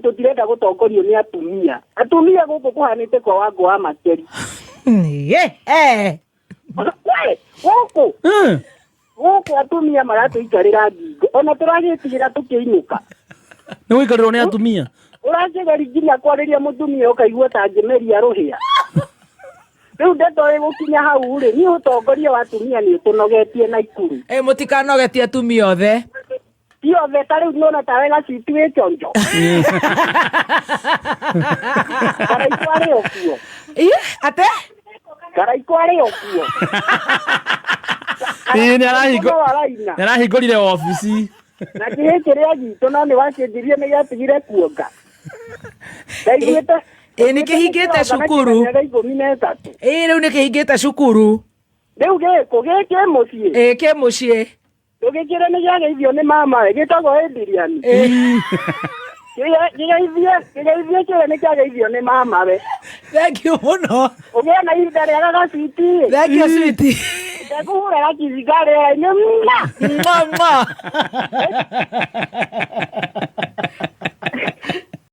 Tũtirenda gũtongorio nĩ atumia. Atumia gũkũ kũhanĩte kwa Wangũ wa Makeri. Ye, eh. We, gũkũ gũkũ atumia maratũikarĩra ngingo, ona tũragĩtigĩra tũkĩinũka. Nĩ gũikarĩrwo nĩ atumia. Ũrakĩgeri nginya kwarĩria mũtumia ũkaigua ta angĩmeria rũhĩa. Rĩu ndeto ĩgũkinya hau rĩ, niĩ ũtongoria wa atumia nĩ ũtũnogetie Naikuru. Ĩ, mũtikanogetie atumia othe. Ti othe, ta rĩu nĩona tawe gaciti wĩ chonjo. Karaikũ arĩ o kuo. Ĩ, ate? Karaikũ arĩ o kuo. Ĩĩ, nĩ No araina. Nĩ arahingũrire obici. Na kĩhĩ kĩrĩa gitũ no nĩ wakĩnjirie nĩ gĩatigire kuonga. Ndaiguĩte. Ĩ, nĩ kĩhingĩte cukuru. Mĩaka 13. Ĩ, rĩu nĩ kĩhingĩte cukuru. Rĩu gĩkũ gĩkĩ mũciĩ. Ĩ, kĩ mũciĩ. Ndũgĩkĩre nĩ gĩageithio nĩ mama we, gĩtagwo Adrian. Kĩgeithie, kĩgeithie kĩrĩa nĩ kĩageithio nĩ mama we. Thank you mũno. Ũgĩe na ihinda rĩega gaciti. Thank you, sweetie. Ndekũhũra gakici ka rĩera-inĩ. Mwah! Mwa, mwa.